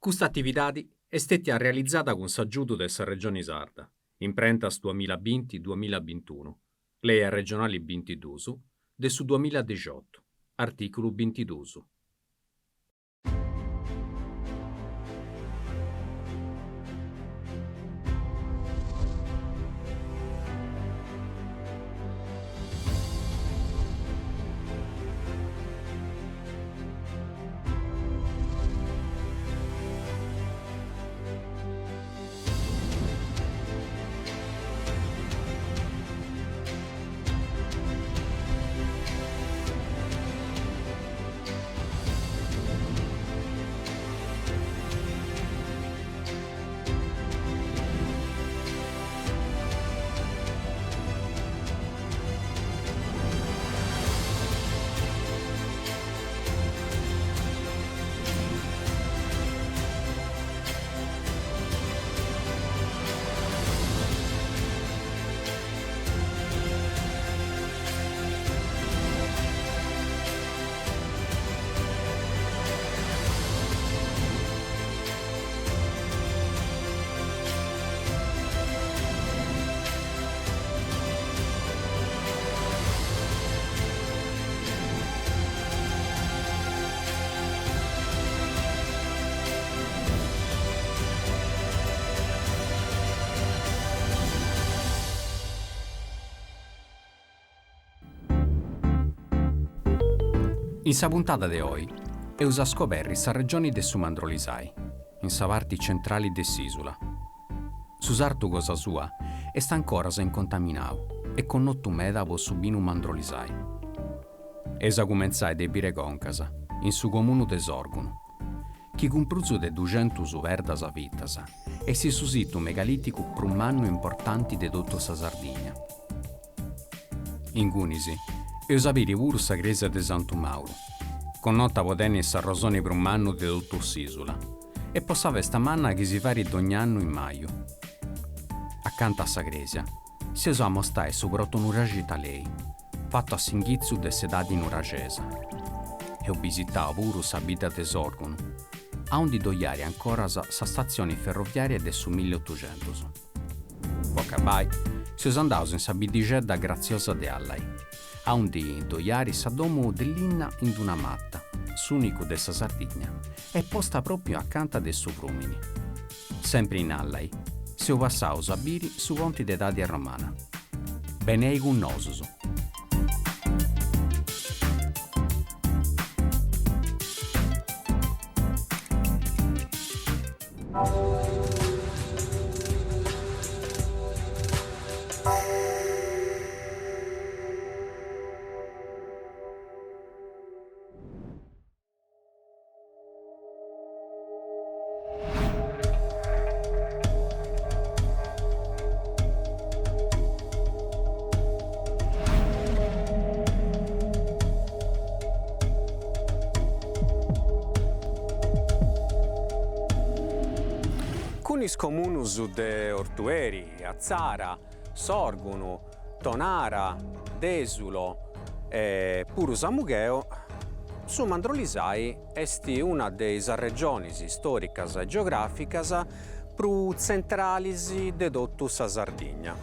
Custa atividadi est stètia realizada cun s'agiudu de sa Regioni Sarda, Imprentas duamilla binti duamilla bintunu, Lei arregionali bintidus de su duamilladexiotu, artìculu bintidus. In sa puntada de oi eus a scoberri sa regioni de su Mandrolisai, in sa parti centrali de s'ìsula. Su sartu cosa sua est ancoras incontaminau e connotu meda po su binu Mandrolisai. Eus a cumentzai de Bireconcas, in su comunu de Sòrgunu, chi cun prus de duxentus perdas fitas est su situ megalìticu prus mannu e importanti de totu sa Sardigna. Ingunis eus a biri puru sa crèsia de Santu Mauru, connota po tenni s'arrosoni prus mannu de totu s'ìsula e po sa festa manna chi si fait dogna annu in maju. Acanta a sa crèsia s'eus a amostai su protonuraxi Talei, fatu a s'inghitzu de s'edadi nuraxesa. Eus bisitau puru sa bidda de Sòrgunu, aundi ddoi ari ancoras sa statzioni ferroviària de su milliotuxentus. Po acabai, seus andaus in sa biddixedda gratziosa de Allai, aundi ddoi ari sa domu de linna in d-una mata, s'ùnicu de sa Sardigna, e posta pròpiu acanta de su frùmini. Sempri in Allai, seus passaus a biri su ponti de edadi arromana. Benei cun nosus! Cun is comunus de Ortueri, Atzara, Sòrgunu, Tonara, Dèsulo e puru Samugheo, su Mandrolisai est una de is arregionis istòricas e geogràficas prus tzentralis de totu sa Sardigna.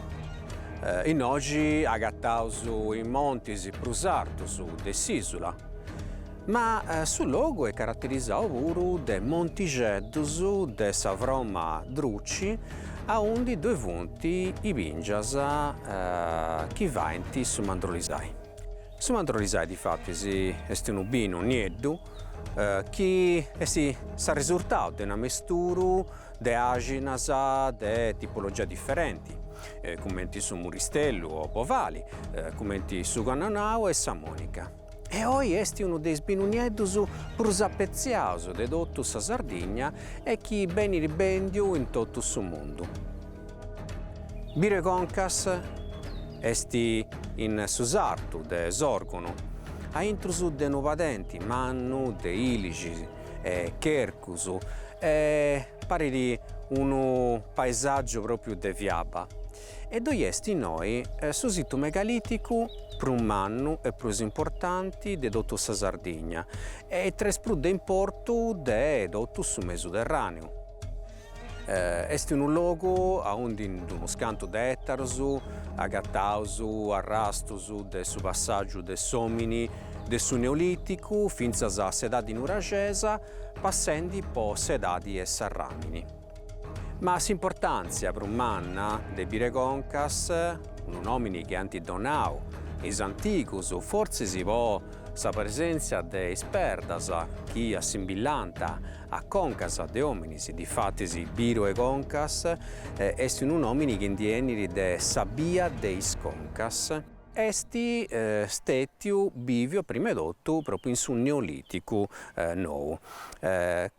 Innoxi agataus is montis prus artus de s'ìsula, ma su logu est caraterizau puru de montixeddus de sa froma druci aundi ddoi funt is bìngias chi faint su Mandrolisai. Su Mandrolisai difatis est unu binu nieddu chi est s'arresurtau de un'amesturu de àxinas de tipologia diferenti, cumenti su Muristellu o Bovali, cumenti su Cannonau e sa Monica. E oi est unu de is binu nieddus prus apetziaus de totu sa Sardigna e chi benit bèndiu in totu su mundu. Bireconcas est in su sartu de Sòrgunu, a intrus de unu padenti mannu de ìlixis e chercus e parit unu paesàgiu pròpriu de fiaba. E ddoi est innoi su situ megalìticu prus mannu e prus importanti de totu sa Sardigna e tra is prus de importu de totu su Mesuterràneu. Est unu logu aundi in unus cantu de ètarus agataus arrastus de su passàgiu de s'òmini de su Neolìticu fintzas a s'edadi nuraxesa, passendi po s'edadi 'e s'arràmini. Ma s'importàntzia prus manna de Biru 'e Concas, unu nòmini chi ant donau is antigus, fortzis po sa presèntzia de is perdas chi assimbillant a concas de òminis, difatis Biru 'e Concas est unu nòmini chi ndi 'enit de sa bia de is concas, est stètiu bìviu prima 'e totu pròpriu in su Neolìticu nou,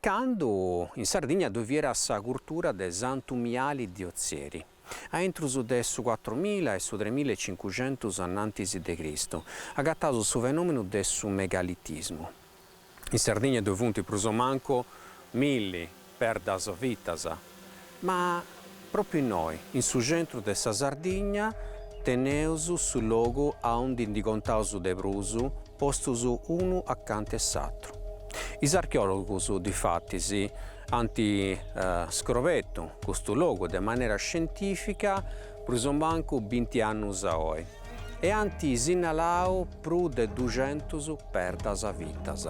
candu in Sardigna ddoi fiat sa curtura de Santu Miali di Ozieri, a intrus de su cuatrumilla e su tremilla e cincuxentus anantis de Cristu, agataus su fenòmenu de su megalitismu. In Sardigna ddoi funt prus o mancu milli perdas fitas, ma pròpriu innoi, in su centru de sa Sardigna, teneus su logu aundi ndi contaus de prus postus unu acanta 'e s'atru. Is archeòlogus, difatis, ant scrobetu custu logu de manera scientìfica prus o mancu binti annus a oi e ant sinnalau prus de duxentus perdas fitas,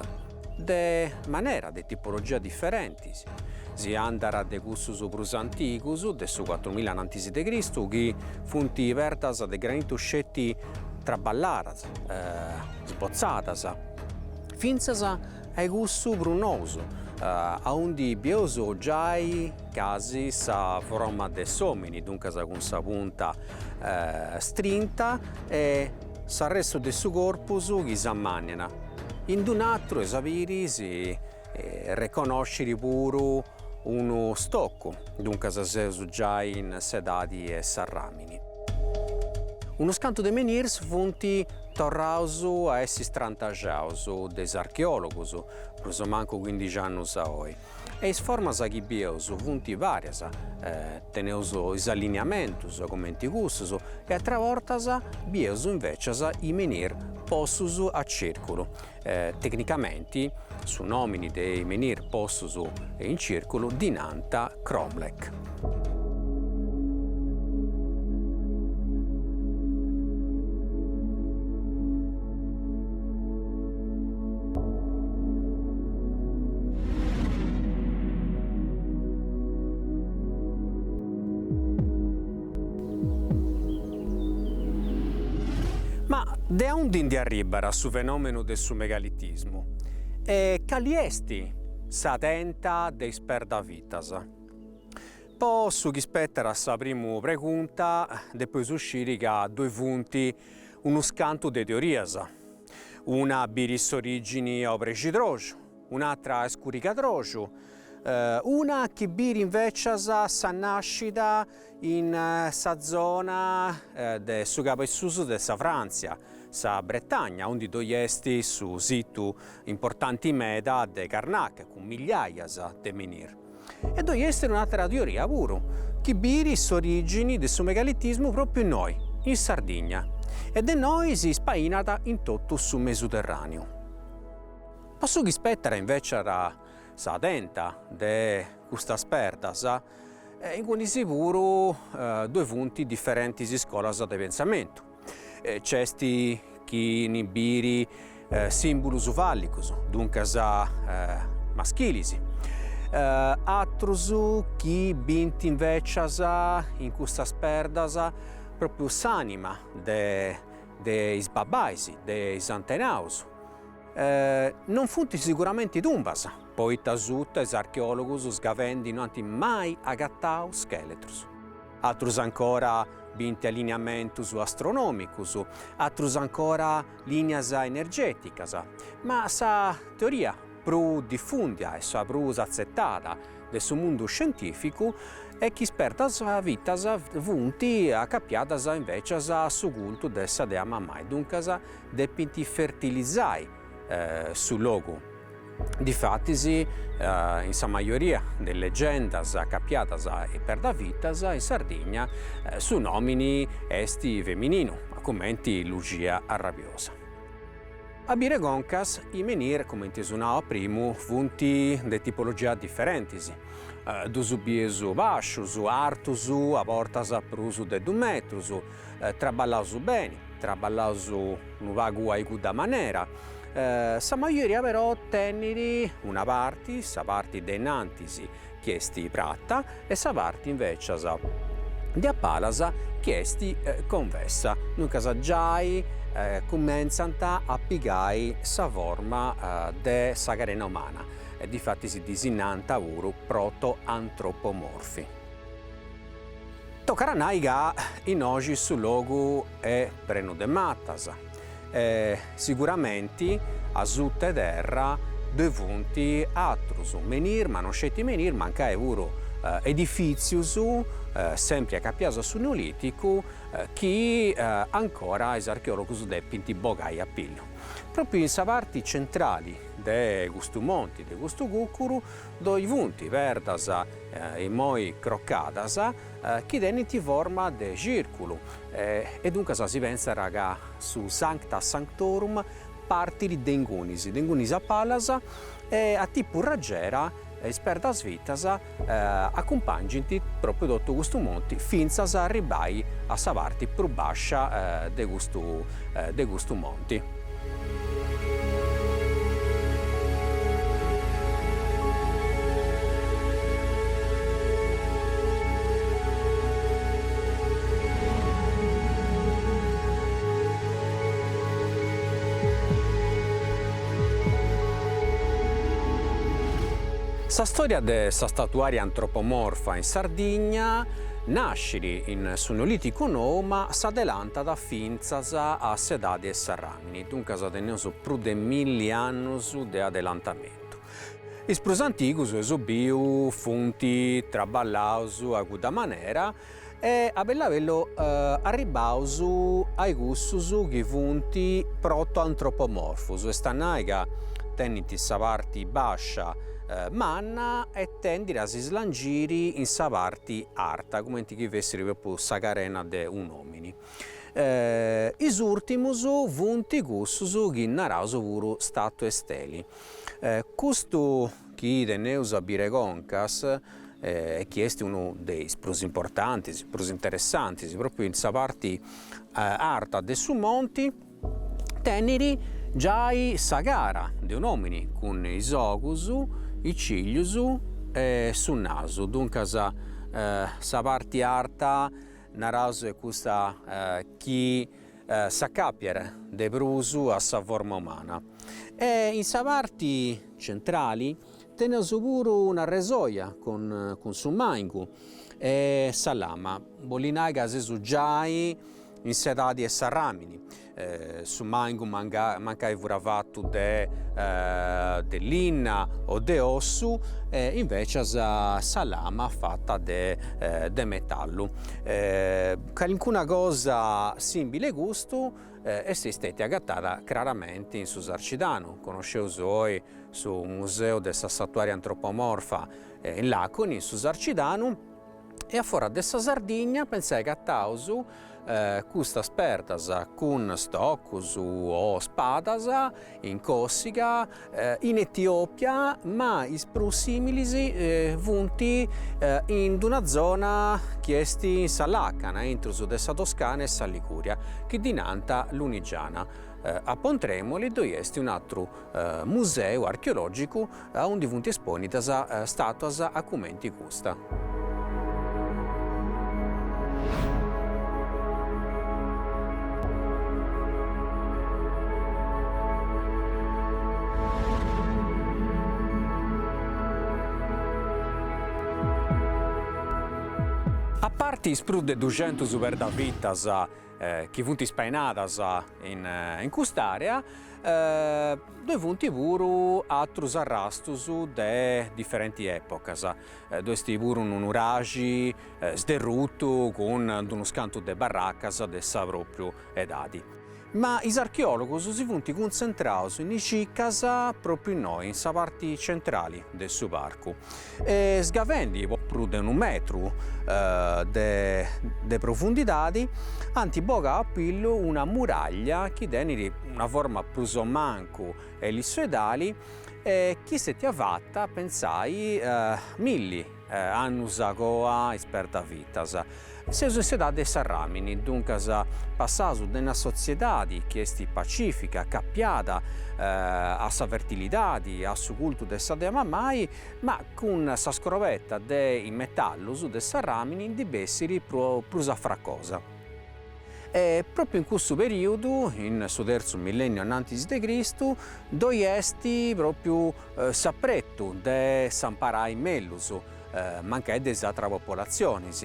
de manera de tipologia diferentis, si andat de cussus prus antigus, de su cuatrumilla anantis de Cristu, chi funt perdas de granitu sceti traballadas, sbotzadas, fintzas a cussus prus nous, aundi bieus giai casi sa froma de s'omini, duncas cun sa punta strinta e s'arrestu de su corpus chi s'ammanniat. In d'un'atru eus a biri si reconnosciri puru unu stoccu, duncas seus giai in s'edadi 'e s'arramini. Unus cantu de menhirs funt torraus a essi strantaxaus de is archeòlogus, prus o mancu cuindixi annus a oi, e is formas chi bieus funt vàrias, teneus is alliniamentus cumenti cussus e atras bortas bieus invècias is menhir postus a cìrculu, tecnicamenti su nòmini de is menhir postus in cìrculu ddi nant cromlech. Ma de aundi ndi arribat su fenomenu de su megalitismu e cali est sa tenta de is perdas fitas? Po su chi spetat a sa primu pregunta depeus sciri ca ddoi funt unus cantu de teorias, una biri s'origini a obrexidroxu, un'atra a scurigadroxu, una chi biri invecias sa nascida in sa zona de su cabu 'e susu de sa Fràntzia, sa Bretagna, aundi ddoi est su situ importanti meda de Carnac, cun migliaias de menhir. E ddoi est un'àtera teoria puru, chi biri s'orìgini de su megalitismu pròpiu innoi, in Sardigna, e de innoi si spainat in totu su Mesuterràneu. Po su chi spetat invècias sa tenta de custas perdas, ingunis puru ddoi funt diferentis iscolas de pentzamentu. Nc'est chini biri simbulus fallicus, duncas maschilis, atrus chi bint invècias in custas perdas propriu s'anima de de is babbais, de is antenaus. Non funt siguramenti tumbas, poita asuta is archeòlogus sgavendi no ant mai agatau schèletrus. Atrus ancora bint allineamentus astronòmicus, atrus ancora lìnias energèticas, ma sa teoria prus difùndia e sa prus atzetada de su mundu scientìficu est chi is perdas fitas funt acapiadas invècias a su cultu de sa dea mamai, duncas depint fertilizai su logu. Difatis, in sa majoria de is legendas acapiadas a is perdas fitas in Sardigna su nòmini est femininu, cumenti Luxia Arrabiosa. A biri Concas is menhir, cumenti eus nau a primu, funt de tipologias diferentis, ddus bieus bàscius, artus, a bortas prus de dus metrus, traballaus beni, traballaus unu pagu a cudda manera, sa majoria però tenit una parti, sa parti de innantis chi est prata e sa parti invecias de a palas chi est convessa, duncas giai cumentzant a pigai sa forma de sa carena umana e difatis ddis nant puru proto-antropomorfi. Tocat a nai ca innoxi su logu est prenu de matas e siguramenti asuta 'e terra ddoi funt atrus menhir, ma non sceti menhir, mancai puru edifitzius sempri acapiaus a su Neoliticu chi ancora is archeologus depint bogai a pillu. Propriu in sa parti centrali de custu monti, de custu cucuru, ddoi funt perdas immoi crocadas chi tenint forma de circulu e duncas si pentzat ca su Sancta Sanctorum partit de ingunis, de ingunis a palas e a tipu raggiera is perdas fitas acumpangint propriu totu custu monti fintzas a arribbai a sa parti prus bascia de custu de custu monti. Sa storia de sa statuaria antropomorfa in Sardigna nascit in su Neoliticu nou ma s'adelantat fintzas a s'edadi 'e s'arramini, duncas teneus prus de milli annus de adelantamentu. Is prus antigus, eus biu, funt traballaus a cudda manera e a bellu a bellu arribbaus a cussus chi funt protoantropomorfus, est a nai ca tenint sa parti bascia manna e tendit a si slangiri in sa parti arta, cumenti chi fessit propriu sa carena de un'omini. Is urtimus funt cussus chi naraus puru statue steli. Custu chi teneus a biri Concas, e chi est unu de is prus importantis, prus interessantis, propriu in sa parti arta de su monti, tenit giai sa cara de un'omini cun is ogus, is ciglius e su nasu, duncas sa parti arta naraus est custa chi s'acapiat de prus a sa forma umana e in sa parti centrali teneus puru una arresoia cun cun su mànigu e sa lama, bolit nai ca seus giai in s'edadi 'e s'arràmini, su mànigu mancai furat fatu de de linna o de ossu e invecias sa lama fata de de metallu. Calincuna cosa simbile a custu est stetia agatada craramenti in su Sarcidanu, connosceus oi su museu de sa statuaria antropomorfa in Laconi in su Sarcidanu e a foras de sa Sardigna pentzai agataus custas perdas cun stocus o spadas in Còssiga, in Etiòpia, ma is prus sìmilis funt in d'una zona chi est in sa làcana intrus de sa Toscana e sa Ligùria, chi ddi nant Lunigiana. A Pontremoli ddoi est un'atru museu archeològicu aundi funt espònidas stàtuas a cumenti custa. A parti is prus de duxentus perdas fitas chi funt spainadas in cust'area, ddoi funt puru atrus arrastus de diferenti epocas, ddoi est puru unu nuraxi sderrutu cun d'unus cantu de barracas de sa propriu edadi. Ma is archeòlogus si funt cuntzentraus in is cicas pròpriu innoi, in sa parti centrali de su parcu, e sgavendi po prus de unu metru de de profundidadi ant bogau a pillu una muraglia chi tenit una forma prus o mancu ellissoidali e chi est stetia fata, pentzai, milli annus a coa is perdas fitas. Seus in s'edadi de s'arràmini, duncas passaus de una sotziedadi chi est pacifica, acapiada a sa fertilidadi, a su cultu de sa dea mamai, ma cun sa scrobeta de is metallus de s'arràmini ndi bessit prus afracosa. E pròpriu in cussu perìudu, in su terzu millènniu anantis de Cristu, ddoi est pròpriu s'apretu de s'amparai mellus, mancai de is atras popolatzionis.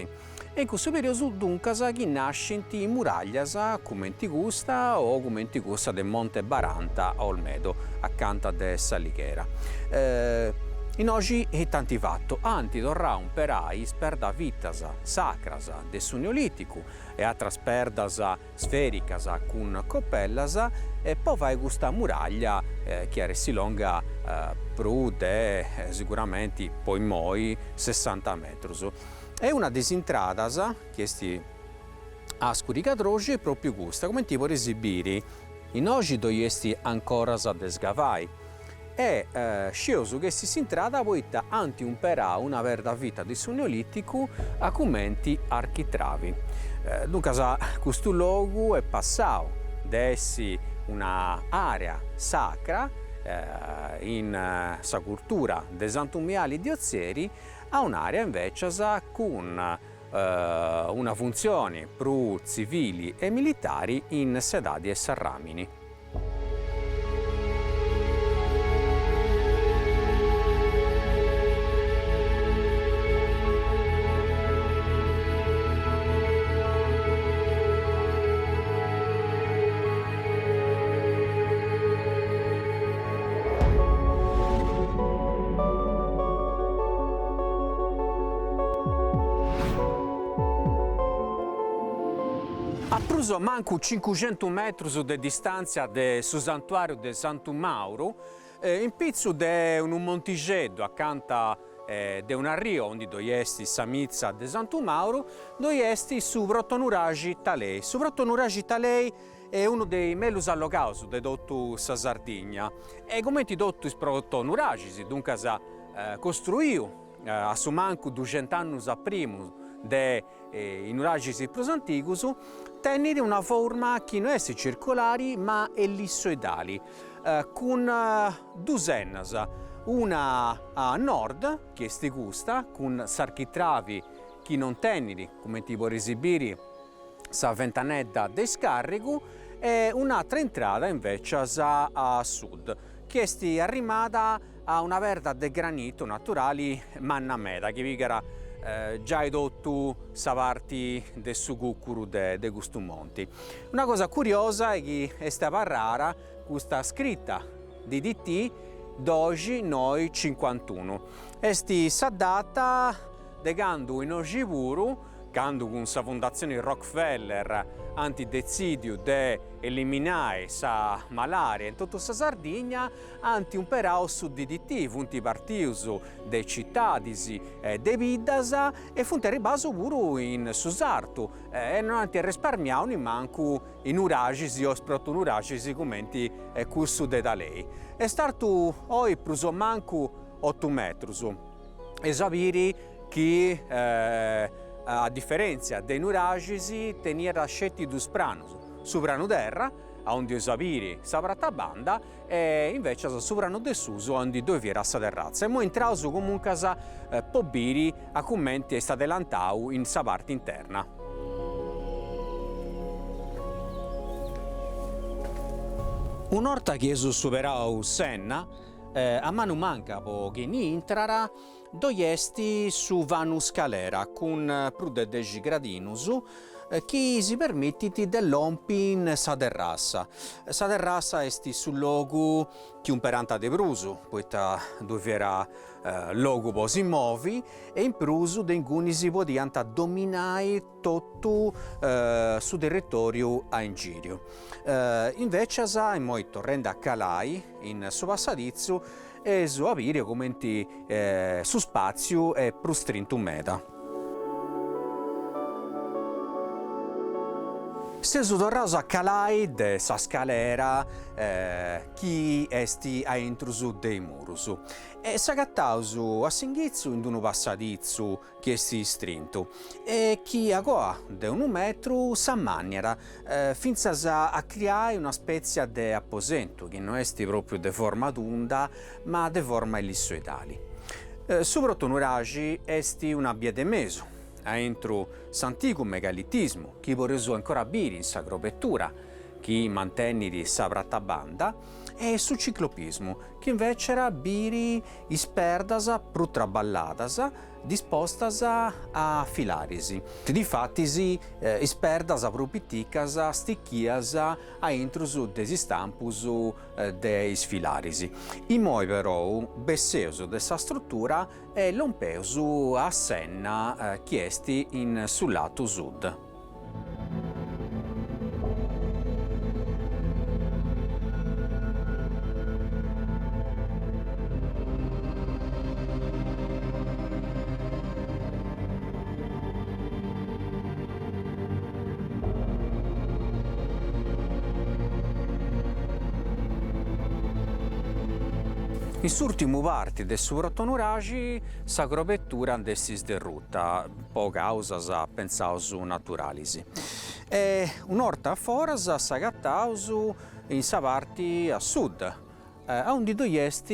E in cussu perìudu duncas chi nascint muraglias cumenti custa o cumenti cussa de Monte Baranta a Olmedo, acanta de S'Alighera. Innoxi ita ant fatu? Ant torrau a umperai is perdas fitas sacras de su Neolìticu e atras perdas sfericas cun copellas e po fai custa muraglia chi at essi longa prus de siguramenti po immoi sessanta metrus. E una de is intradas chi est a scurigadroxu est propriu custa, cumenti podeis biri innoxi ddoi est ancoras de sgavai e scieus chi est s'intrada poita ant umperau una perda fita de su neoliticu a cumenti architravi. Duncas custu logu est passau de essi una area sacra in sa curtura de Santu Miali di Ozieri a un'area invecias cun una funtzioni prus tzivili e militari in s'edadi 'e s'arràmini. A prus o mancu cincuxentus metrus de distàntzia de su santuàriu de Santu Mauru, in pitzu de unu montixeddu acanta de un'arriu aundi ddoi est sa mitza de Santu Mauru, ddoi est su protonuraxi Talei. Su protonuraxi Talei est unu de is mellus allogaus de totu sa Sardigna e cumenti totu is protonuraxis, duncas costruiu a su mancu duxent'annus a primu de is nuraxis prus antigus, tenit una forma chi no est circolari ma ellissoidali, cun dus ennas, una a nord, chi est custa, cun s'architravi chi non tenit, cumenti podeis biri, sa fentanedda de iscàrrigu e un'atra intrada invècias a sud, chi est arrimada a una perda de granitu naturali manna meda chi pigat giai totu sa parti de su cùcuru de custu monti. Una cosa curiosa est chi est abarrada custa scrita DDT doxi noi cincuantunu, est sa data de candu innoxi puru candu cun sa Fundatzioni Rockefeller ant detzìdiu de eliminai sa malària in totu sa Sardigna, ant umperau su DDT, funt partius de citadis e de biddas e funt arribbaus puru in su sartu e non ant arresparmiau nimancu is nuraxis o is protonuraxis cumenti cussu de Talei. Est artu oi prus o mancu otu metrus. Eus a biri chi a diferèntzia de is nuraxis teniat sceti dus pranus, su pranu terra, aundi eus a biri sa pratabanda, e invècias su pranu de susu aundi ddoi fiat sa terratza. Immoi intraus comuncas po biri a cumenti est adelantau in sa parti interna. Un'orta chi eus superau s'enna, A manu manca po chini intrat ddoi est su vanu scalera cun prus de dexi gradinus. chi si permitit de lompi in sa terrassa. Sa terrassa est su logu chi umperant de prus, poita ddoi fiat logu po si movi e in prus de inguni si podiant dominai totu su territoriu a ingiriu. Invecias, immoi torrendi a calai in su passaditzu, eus a biri cumenti su spatziu est prus strintu meda. Seus torraus a calai de sa scalera chi est a intrus de is murus e s'agataus a s'inghitzu in unu passaditzu chi est istrintu e chi agoa de unu metru s'ammanniat fintzas a criai una spètzia de aposentu chi no est pròpriu de forma tunda ma de forma ellissoidali. Su protonuraxi est una bia de mesu aintru s'antigu megalitismu chi podeus ancora biri in sa crobetura chi mantennit sa pratabanda e su ciclopismu chi invècias biri is perdas prus traballadas dispostas a filaris. Difatis is perdas prus piticas stichias a intrus de is stampus de is filaris. Imoi perou besseus de sa strutura e lompeus a s'enna chi est in su latu sud. In s'ùrtimu parti de su protonuraxi sa crobetura nd'est sderruta po càusas pentzaus naturalis e un'orta a foras s'agataus in sa parti a sud aundi ddoi est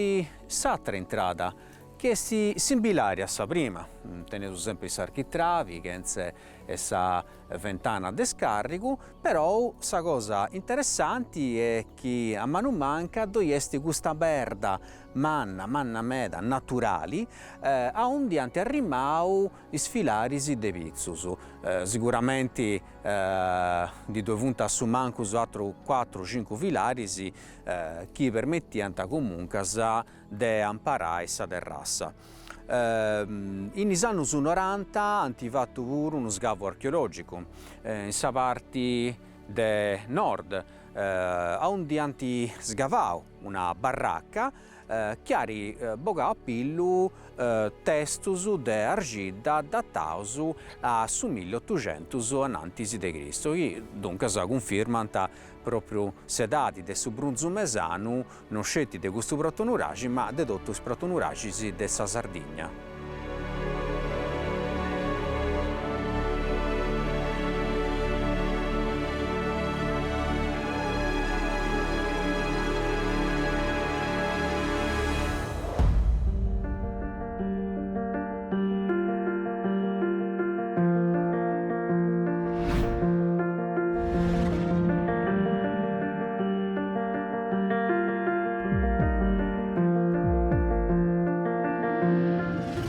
s'atra intrada chi est simbilari a sa prima, teneus sempri s'architravi chentze 'e sa ventana de scarrigu, perou sa cosa interessanti est chi a manu manca ddoi est custa perda manna manna meda naturali aundi ant arrimau is filaris de pitzus, siguramenti ndi ddoi funt a su mancus atrus cuatru cincu filaris chi permitiant comuncas de amparai sa terrassa. In is annus noranta ant fatu puru unu sgavu archeològicu in sa parti de nord, aundi ant sgavau una barraca chi at bogau a pillu testus de arxidda dataus a su milliotuxentus anantis de Cristu, chi duncas cunfirmant Pròpriu s'edadi de su brunzu mesanu, non sceti de custu protonuraxi ma de totu is protonuraxis de sa Sardigna.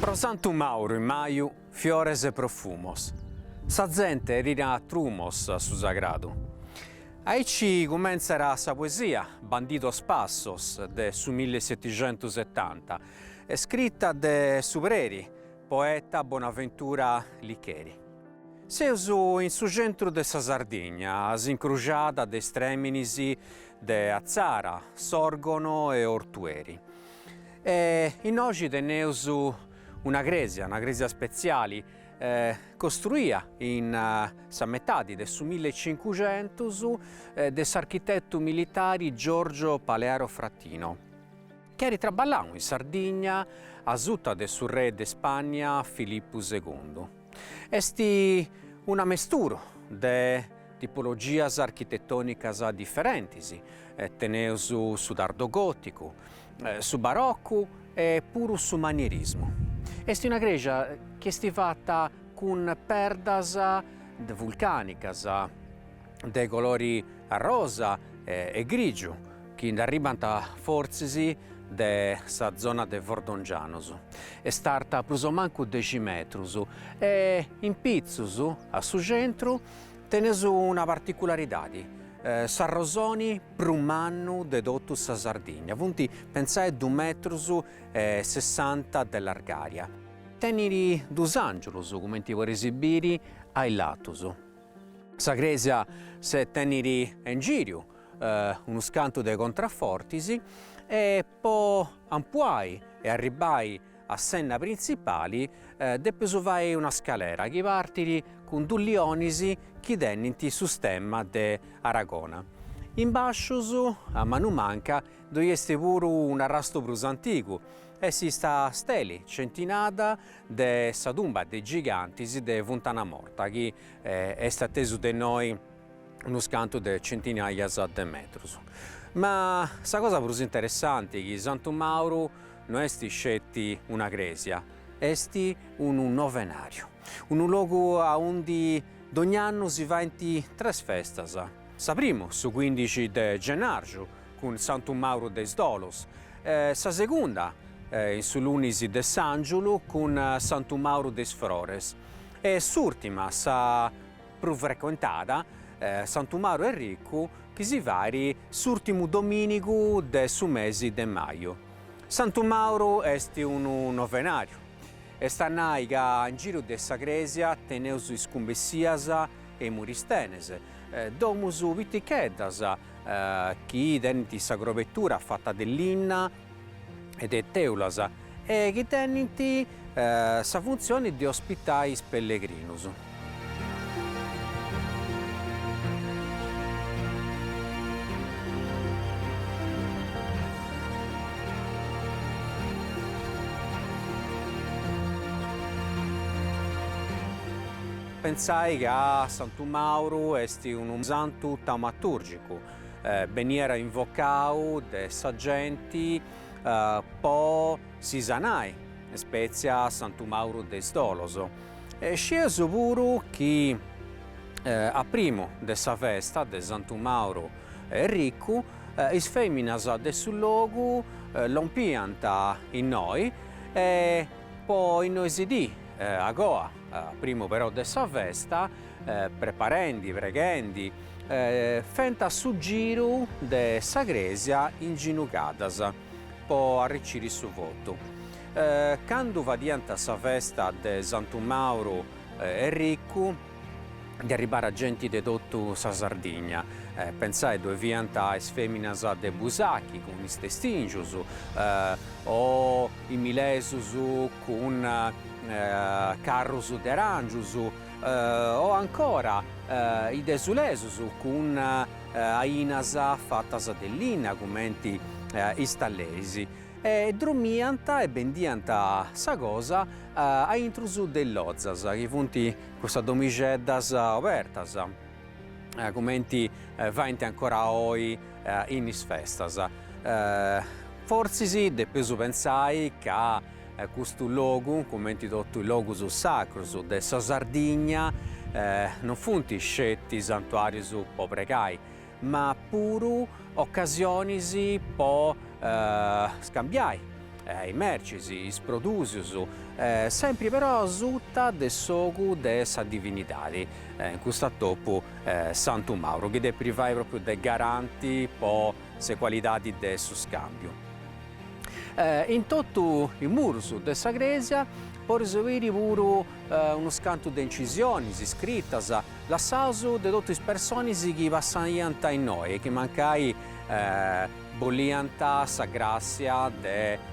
Pro Santu Mauru in maju fiores e profumos, sa zente 'enit a trumos a su sagradu. Aici cumentzat sa poesia Bandidos passos de su millisetixentusetanta, scrita de su preri poeta Bonaventura Licheri. Seus in su centru de sa Sardigna, a s'incruxada de is trèminis de Atzara, Sòrgono e Ortueri. E innoxi teneus una crèsia, una crèsia spetziali, costruia in sa metadi de su millecincuxentus de s'architetu militari Giorgio Palearo Fratino. Chi at traballau in Sardigna asuta de su re de Spagna Filippu segundu. Est un'amesturu de tipologias architetònicas diferentis, teneus su tardogòticu, su barocu e puru su manierismu. Est una creja chi est fata cun perdas vulcànicas de colori arrosa e grigiu, chi nd'arribant fortzis de sa zona de Fordongianus. Est arta prus o mancu dexi metrus e in pitzus, a su centru, Teneus una particularidadi, s'arrosoni prus mannu de totu sa Sardigna, funt pentzai dus metrus e sessanta de largària. Tenit dus àngiulus, cumenti podeis biri a is latus. Sa crèsia se tenit a ingìriu unus cantu de contrafortis e po ampuai e arribbai a s'enna printzipali depeus fai una scalera chi partit cun dus lionis chi tenint su stemma de Aragona. In bàscius, a manu manca, ddoi est puru un'arrastu prus antigu, est sa steli centinada de sa tumba de gigantis de Funtana Morta chi est atesu de innoi unus cantu de centinaias de metrus. Ma sa cosa prus interessanti chi Santu Mauru no est sceti una crèsia, est unu novenàriu, unu logu aundi dogn'annu si faint tres festas, sa primu su cuindixi de gennàrgiu cun Santu Mauru de is Dolus, sa segunda in su lunis de s'Àngiulu cun Santu Mauru de is Frores e s'ùrtima, sa prus frecuentada, Santu Mauru Erricu chi si fait s'ùrtimu domìnigu de su mesi de maju. Santu Mauru est unu novenàriu, est a nai ca in giru de sa crèsia teneus is cumbessias e is muristenes, domus piticheddas chi tenint sa crobetura fata de linna e de tèulas e chi tenint sa funtzioni de ospitai is pellegrinus. Pentzai ca Santu Mauru est unu santu taumaturgicu, beniat invocau de sa genti po si sanai, spètzia Santu Mauru de is Dolos. E scieus puru chi a primu de sa festa de Santu Mauru Erricu is fèminas de su logu lompiant innoi e po is nois dì agoa, a primu però de sa festa, preparendi, preghendi, fent su giru de sa crèsia inginugadas po arriciri su votu. Candu fadiant sa festa de Santu Mauru Erricu ndi arribàt genti de totu sa Sardigna, pentzai ddoi fiant is feminas de Busachi cun is testìngius o is milesus cun carrus de aràngius o ancora is desulesus cun ainas fatas de linna cumenti is talleris. E dromiant e bendiant sa cosa a intrus de is lozas, chi funt custas domixeddas obertas, cumenti faint ancora oi in is festas. Fortzis depeus pentzai ca custu logu, cumenti totu is logus sacrus de sa Sardigna, non funt sceti santuarius po pregai, ma puru ocasionis po scambiai is mercis, is prodùsius, sempri però asuta de s'ogu de sa divinidadi, in custu atopu Santu Mauru, chi depit fai propriu de garanti po s'ecualidadi de su scambiu. In totu is murus de sa crèsia podeus biri puru unus cantu de incisionis, scritas, lassaus de totu is personis chi passaiant innoi e chi mancai boliant sa gràssia de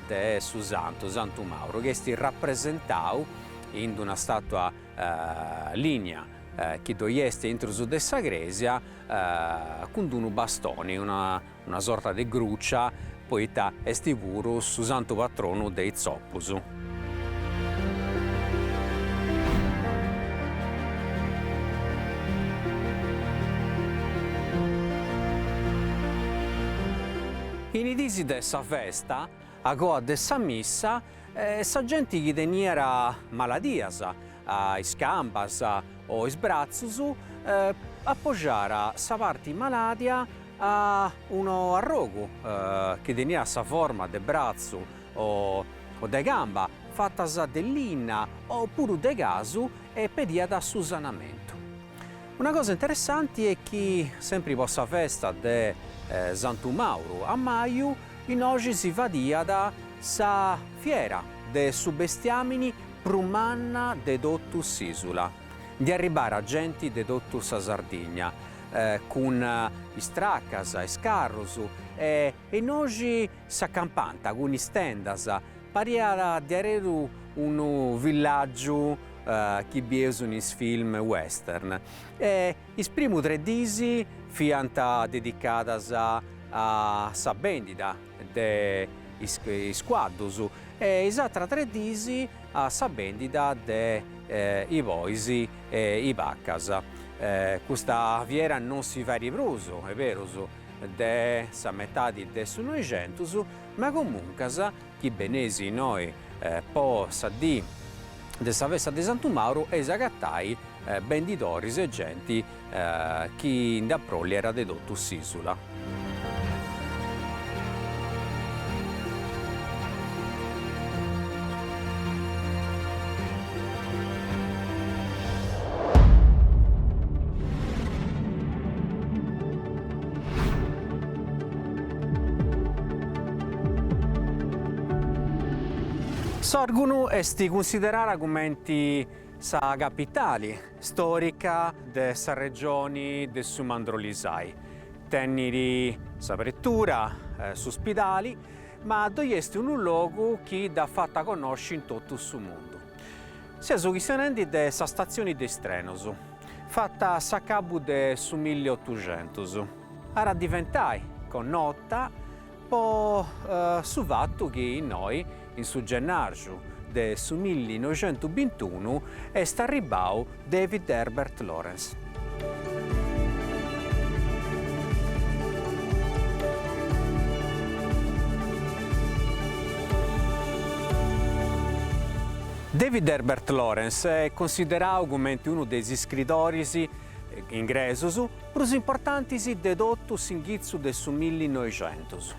de su santu, Santu Mauru, chi est rapresentau in d'una stàtua lìnia chi ddoi est intrus de sa crèsia cun d'unu bastoni, una una sorta de grucia, poita est puru su santu patronu de is tzopus. In is diis de sa festa, agoa de sa missa, sa genti chi teniat maladias a is cambas o is bratzus, apogiàt sa parti malàdia a unu arrogu chi teniat sa forma de bratzu o de camba fatas de linna o puru de casu e pediat su sanamentu. Una cosa interessanti est chi, sempri po sa festa de Santu Mauru a maju, innoxi si fadiat sa fiera de su bestiamini prus manna de totu s'isula. Ndi arribara genti de totu sa Sardigna cun is tracas, is carrus e innoxi s'acampant cun is tendas, pariat diareru unu villàgiu chi bieus in is film western. E is primu tre dis fiant dedicadas a sa bendida de is cuaddus e is atras tre dis a sa bendida de is bois e is bacas. Custa fiera non si fait prus, est berus, de sa metadi de su Noixentus, ma comuncas chi beneis innoi po sa dì de sa festa de Santu Mauru eis agatai bendidoris e genti chi nd'aprolliat de totu s'isula. Sòrgunu est cunsiderada cumenti sa capitali storica de sa regioni de su Mandrolisai. Tenit sa pretura, su spidali, ma ddoi est unu logu chi dd'at fata connosci in totu su mundu. Seus chistionendi de sa statzioni de is trenus, fata a s'acabu de su milliotuxentus. At a diventai connota po su fatu chi innoi, in su gennarxu de su millinoixentubintunu, est arribbau David Herbert Lawrence. David Herbert Lawrence est considerau cumenti unu de is iscridoris ingresus prus importantis de totu s'inghitzu de su millinoixentus.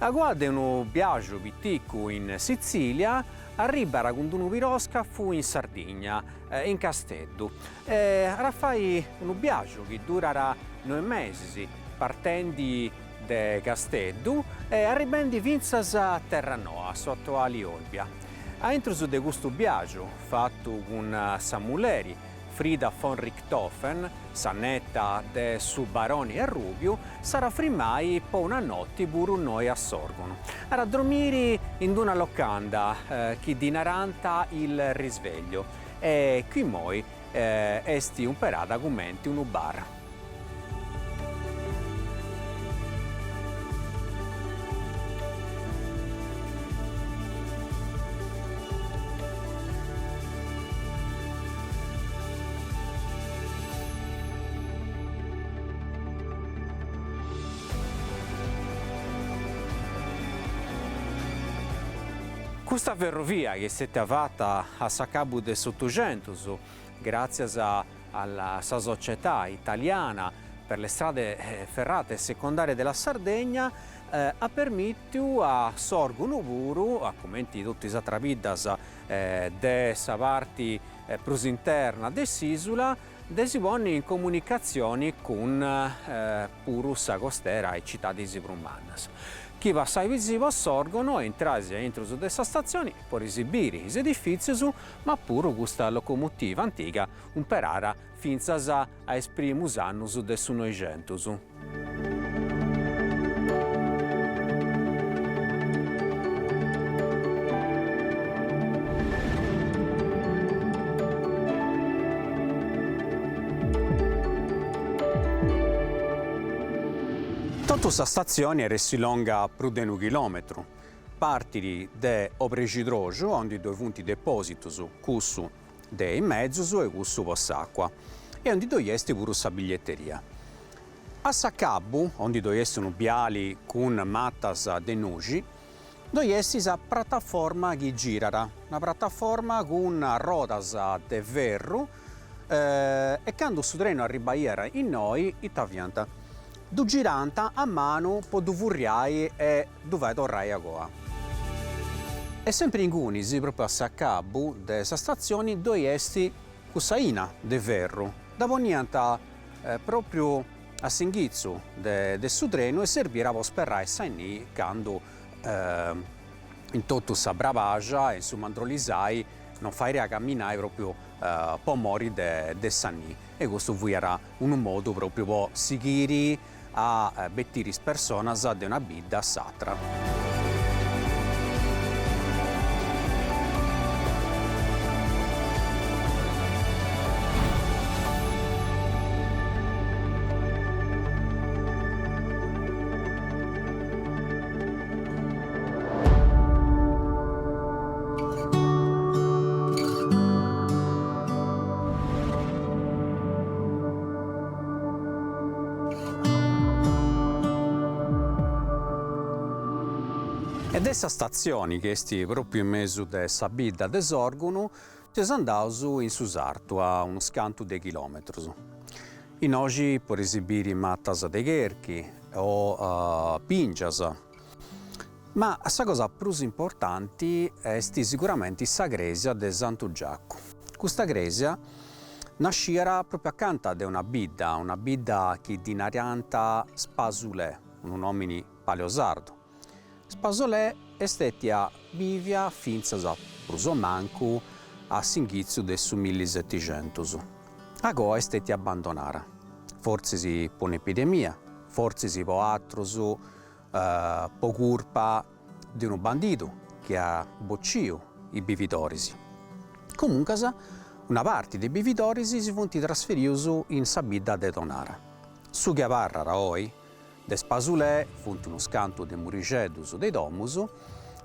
Agoa de unu biaxu piticu in Sitzilia, arribat cun d'unu piroscafu in Sardigna, in Casteddu, e at a fai unu biaxu chi durat noi mesis, partendi de Casteddu e arribendi fintzas a Terranoa, s'atuali Olbia. A intrus de custu biaxu, fatu cun sa mulleri, Frida von Richthofen, sa neta de su baroni Arrubiu, s'at a frimai po una noti puru innoi a Sòrgono. At a dromiri in d'una locanda chi ddi narant Il Risveglio e chi immoi est umperada cumenti unu bar. Custa ferrovia chi est stètia fata a s'acabu de s'Otuxentus, gràtzias a sa Società Italiana per le Strade Ferrate Secondarie della Sardegna, at permìtiu a Sòrgunu puru, a cumenti totu is atras biddas de sa parti prus interna de s'ìsula, de si ponni in comunicatzioni cun puru sa costera e citadis prus mannas. Chi passais po Sòrgono e intrais a intrus de sa statzioni podeis biri is edifìtzius ma puru custa locomotiva antiga umperada fintzas a is primus annus de su Noixentus. Totu sa statzioni at essi longa prus de unu chilòmetru, partit de Obrexidroxu, aundi ddoi funt depòsitus, cussu de is mezus e cussu po s'àcua, e aundi ddoi est puru sa biglietteria. A s'acabu, aundi ddoi est unu biali cun matas de nuxi, ddoi est sa prataforma chi girat, una prataforma cun arrodas de ferru, e candu su trenu arribaiat innoi ita fiant? Ddu girànt a manu po ddu furriai e ddu fai torrai agoa. E sempri ingunis, propriu a s'acabu de sa statzioni, ddoi est cuss'aina de ferru. Dda poniant pròpriu a s'inghitzu de su trenu e serbiat po sperrai sa nì candu in totu sa Brabaxa e in su Mandrolisai non faiat camminai pròpriu po mori de sa nì e custu fiat unu modu pròpriu po sighiri a betiri is personas de una bidda a s'atra. E de sa statzioni, chi est pròpriu in mesu de sa bidda de Sòrgunu, seus andaus in su sartu a unus cantu de chilòmetrus. Innoxi podeis biri matas de cherchi o pìngias, ma sa cosa prus importanti est siguramenti sa crèsia de Santu Giacu. Custa crèsia nasciat pròpriu acanta de una bidda, una bidda chi ddi nariant Spasulè, unu nòmini paleosardu. Spasolè est stètia bìvia fintzas, prus o mancu, a s'inghitzu de su millisetixentus. Agoa est stètia abbandonada, fortzis po un'epidemia, fortzis po atrus, po curpa de unu bandidu chi at bociu is bividoris. Comuncas, una parti de is bividoris si funt trasferius in sa bidda de Tonara. Su chi abarrat oi de Spasulè funt unus cantu de murixeddus de domus,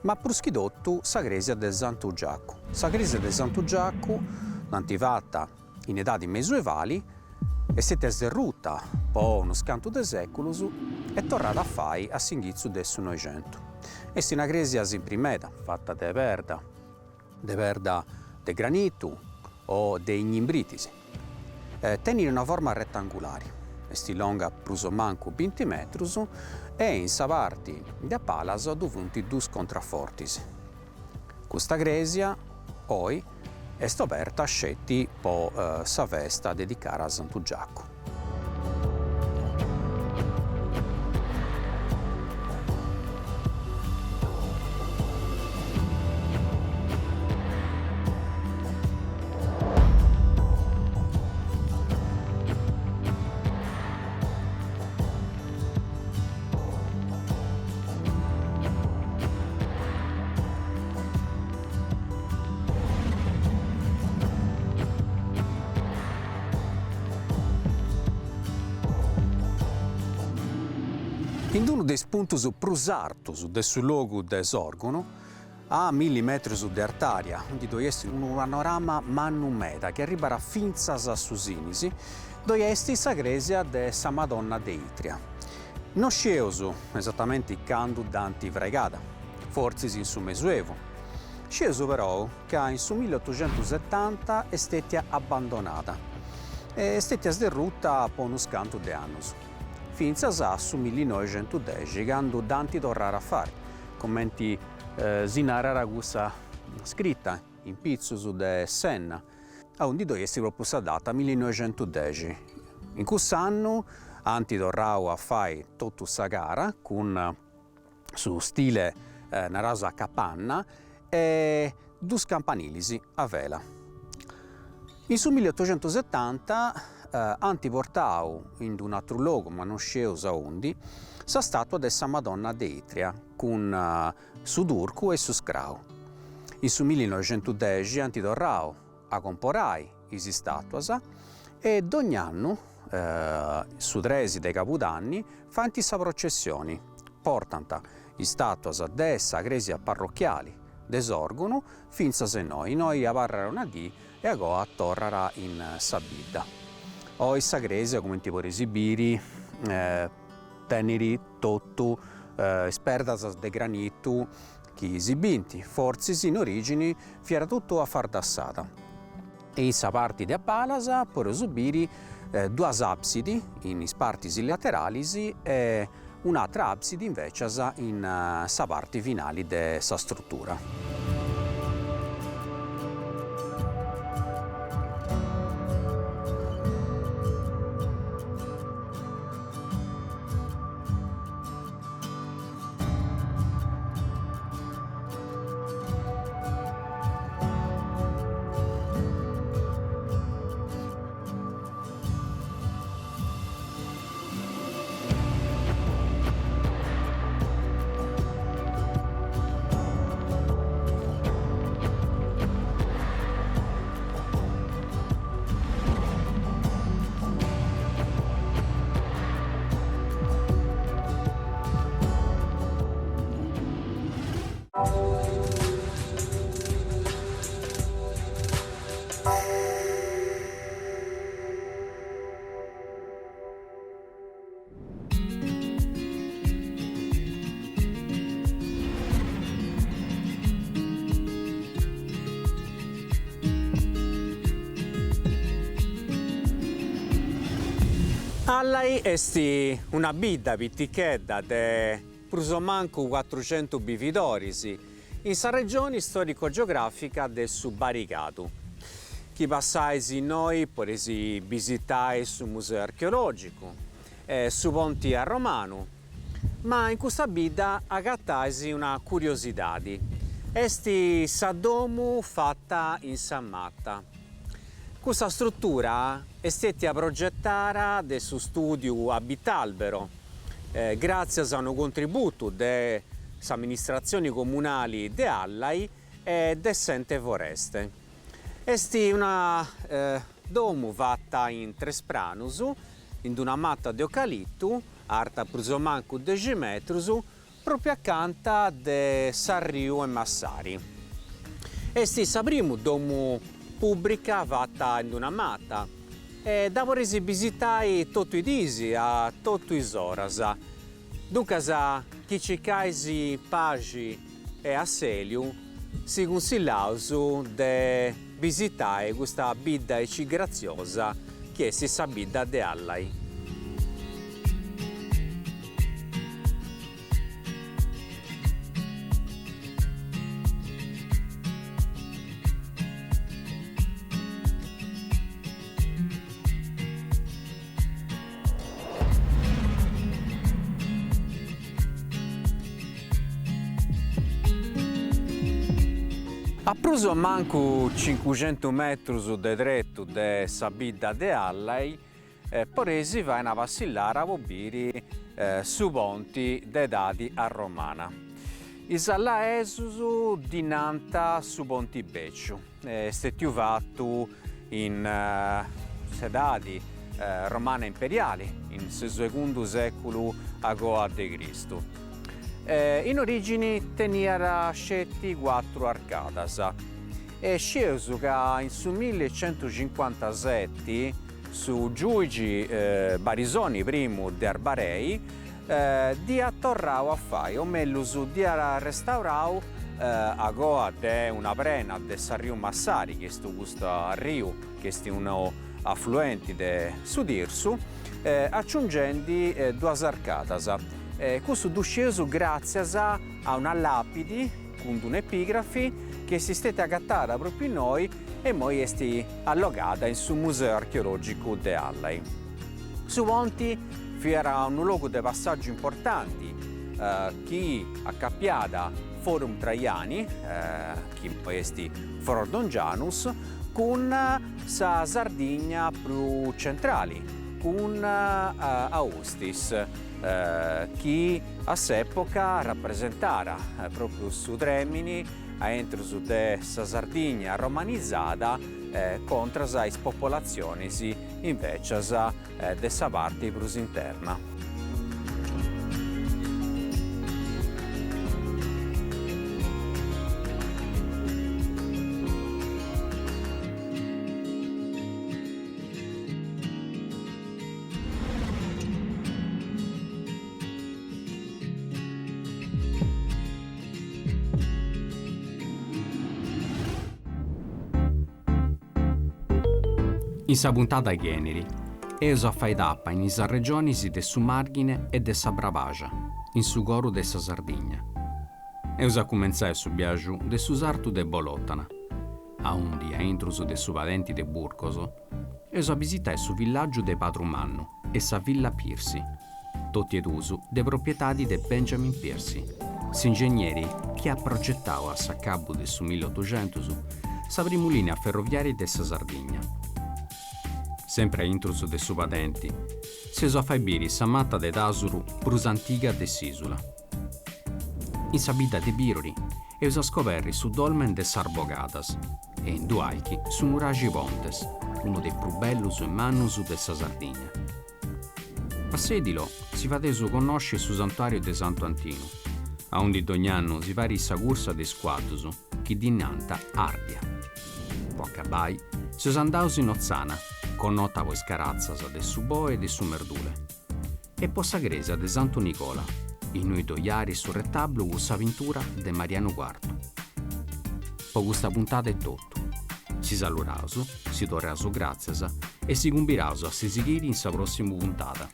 ma prus chi totu sa crèsia de Santu Giacu. Sa crèsia de Santu Giacu dd'ant fata in edadi mesuevali, est stètia sderruta po unus cantu de sèculus e torrada a fai a s'inghitzu de su Noixentu. Est una crèsia simpri meda, fata de perda, de perda de granitu o de ignimbritis. Tenit una forma retangulari, est longa prus o mancu binti metrus e in sa parti de a palas ddu funt dus contrafortis. Custa crèsia, oi, est oberta sceti po sa festa dedicada a Santu Giacu. In unu de is puntus prus artus de su logu de Sòrgunu, a milli metrus de artària, undi ddoi est unu panorama mannu meda chi arribat fintzas a su Sinis, ddoi est sa crèsia de sa Madonna de Itria. No scieus esatamenti candu dd'ant fraigada, fortzis in su Mesuevu. Scieus perou ca in su milliotuxentusetanta est stètia abbandonada e est stètia sderruta po unus cantu de annus, fintzas a su millinoixentudexi candu dd'ant torrada a fai, cumenti si narat cussa scrita in pitzus de s'enna, aundi ddoi est pròpriu sa data millinoixentudexi. In cuss'annu ant torrau a fai totu sa cara cun su stile naraus a capanna e dus campanilis a vela. In su milliotuxentusetanta ant portau in d'un'atru logu, ma non scieus aundi, sa statua de sa Madonna de Itria cun su turcu e su scrau. In su millinoixentudexi ant torrau a comporai is statuas e dogn'annu, su tresi de cabudanni, faint sa processioni, portant is statuas de sa crèsia parrochiali de Sòrgunu fintzas a innoi, innoi abarrat una dì e agoa torrat in sa bidda. Oi sa crèsia, cumenti podeis biri, tenit totu is perdas de granitu chi si bint, fortzis in origini fiat totu afardassada. E in sa parti de a palas podeus biri duas absidi in is partis lateralis e un'atra absidi invecias in sa parti finali de sa strutura. Àllai est una bidda pitichedda de prus o mancu cuatrucentus bividoris in sa regioni storico-geografica de su Barigadu. Chi passais innoi podeis bisitai su museu archeologicu e su ponti arromanu, ma in custa bidda agatais una curiosidadi, est sa domu fata in sa mata. Custa strutura est stètia progetada de su stùdiu Abitalbero, gràtzias a unu contributu de s'amministratzioni comunali de Àllai e de s'Ente Foreste. Est una domu fata in tres pranus, in d'una mata de eucalitu, arta prus o mancu dexi metrus, pròpriu acanta de s'arriu 'e Massari. Est sa primu domu pùbrica fata in d'una mata e dda podeis bisitai totu is diis a totu is oras. Duncas chi circais paxi e assèliu si cunsillaus de bisitai custa bidda aici gratziosa chi est sa bidda de Àllai. A prus o mancu cincuxentus metrus de tretu de sa bidda de Àllai podeis fai una passillara po biri su ponti de edadi arromana. Is allaesus ddi nant su ponti beciu. Est stetiu fatu in s'edadi romana imperiali, in su segundu seculu agoa de Cristu. In origini teniat sceti cuatru arcadas e scieus ca in su millicentucincuantaseti su giuigi Barisoni primu de Arbarei dd'iat torrau a fai, o mellus dd'iat restaurau agoa de una prena de s'arriu Massari, chi est custu arriu chi est unu afluenti de su Tirsu, aciungendi duas arcadas. Custu ddu scieus gràtzias a una làpidi cun d'un'epigrafi chi est stètia agatada pròpriu innoi e immoi est allogada in su Museu Archeològicu de Àllai. Su ponti fiat unu logu de passàgiu importanti chi acapiat Forum Traiani, chi immoi est Fordongianus, cun sa Sardigna prus centrali, cun Austis, chi a s'epoca rapresentat pròpriu su trèmini a intrus de sa Sardigna romanizada contras a is popolatzionis invècias de sa parti prus interna. In sa puntada chi 'enit, eus a fai tapa in is arregionis de su Màrghine e de sa Brabaxa, in su coru de sa Sardigna. Eus a cumentzai su biaxu de su sartu de Bolòtana, aundi, a intrus de su padenti de Burcos, eus a bisitai su villàgiu de Padru Mannu e sa Villa Piercy, totu e duus de propietadi de Benjamin Piercy, s'ingegneri chi at progetau a s'acabu de su milliotuxentus sa primu lìnia ferroviària de sa Sardigna. Sempri a intrus de su padenti, s'eus a fai biri sa mata de tàsuru prus antiga de s'ìsula. In sa bidda de Birori eus a scoberri su dolmen de sas Bogadas e in Dualchi su nuraxi Pontes, unu de is prus bellus e mannus de sa Sardigna. A Sedilo si fadeus connosci su santuariu de Santu Antinu, aundi dogn'annu si fait sa cursa de is cuaddus chi ddi nant Ardia. Po acabai, seus andaus in Otzana, connota po is caratzas de su boe e de su merdule, e po sa crèsia de Santu Nicola, innui ddoi at su retablu cun sa pintura de Marianu Quartu. Po custa puntada est totu. Si saluraus, si torraus gràtzias e si cumbiraus a si sighiri in sa pròssimu puntada.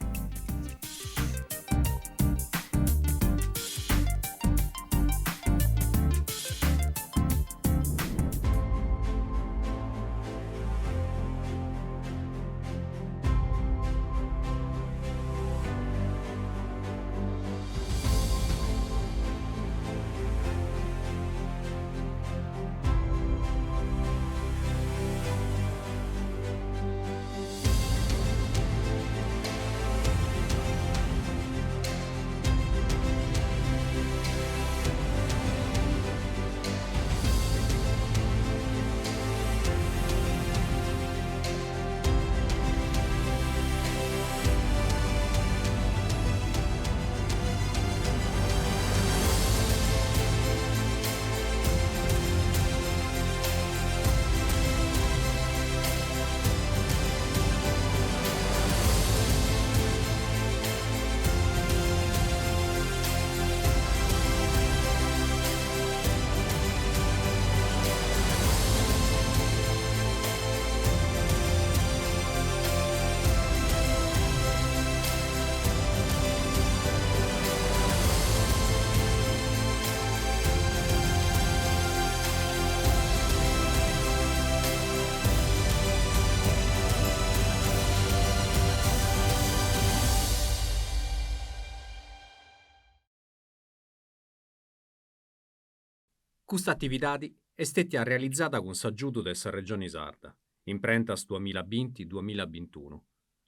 Custa atividadi est stètia realizada cun s'agiudu de sa Regioni Sarda, imprentas duamilla binti duamilla bintunu,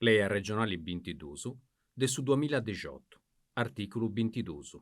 Lei arregionali bintiduus de su duamilla dexiotu, artìculu bintiduus.